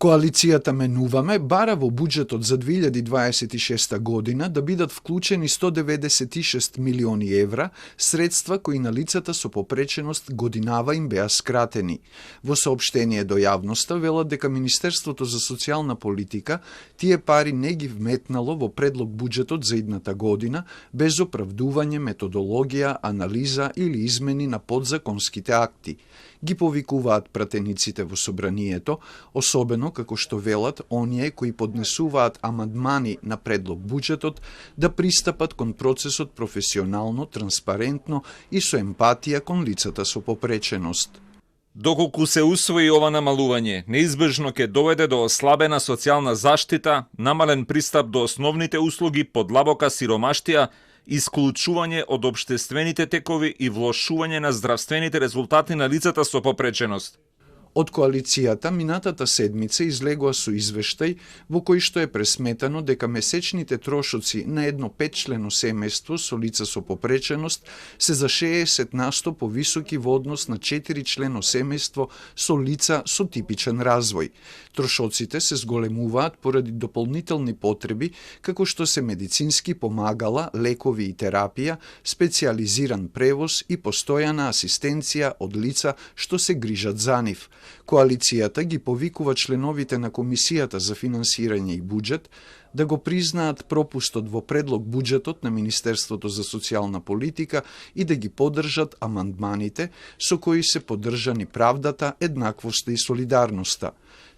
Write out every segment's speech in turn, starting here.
Коалицијата Менуваме бара во буџетот за 2026 година да бидат вклучени 196 милиони евра, средства кои на лицата со попреченост годинава им беа скратени. Во соопштение до јавноста велат дека Министерството за социјална политика тие пари не ги вметнало во предлог буџетот за идната година без оправдување, методологија, анализа или измени на подзаконските акти. Ги повикуваат пратениците во собранието, особено како што велат оние кои поднесуваат амандмани на предлог буџетот, да пристапат кон процесот професионално, транспарентно и со емпатија кон лицата со попреченост. Доколку се усвои ова намалување, неизбежно ќе доведе до ослабена социјална заштита, намален пристап до основните услуги, подлабока сиромаштија, исклучување од општествените текови и влошување на здравствените резултати на лицата со попреченост. Од коалицијата минатата седмица излегува со извештај во кој што е пресметано дека месечните трошоци на едно 5-члено семејство со лица со попреченост се за 60% повисоки во однос на 4-члено семејство со лица со типичен развој. Трошоците се зголемуваат поради дополнителни потреби како што се медицински помагала, лекови и терапија, специјализиран превоз и постојана асистенција од лица што се грижат за нив. Коалицијата ги повикува членовите на Комисијата за финансирање и буџет да го признаат пропустот во предлог буџетот на Министерството за социјална политика и да ги поддржат амандманите со кои се поддржани правдата, еднаквоста и солидарноста.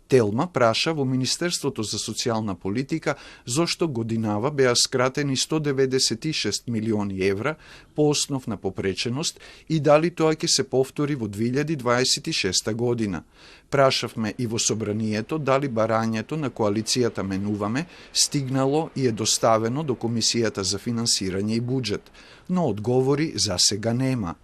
Телма праша во Министерството за социјална политика зошто годинава беа скратени 196 милиони евра по основ на попреченост и дали тоа ќе се повтори во 2026 година. Прашавме и во собранието дали барањето на коалицијата Менуваме стигнало и е доставено до Комисијата за финансирање и буџет, но одговори засега нема.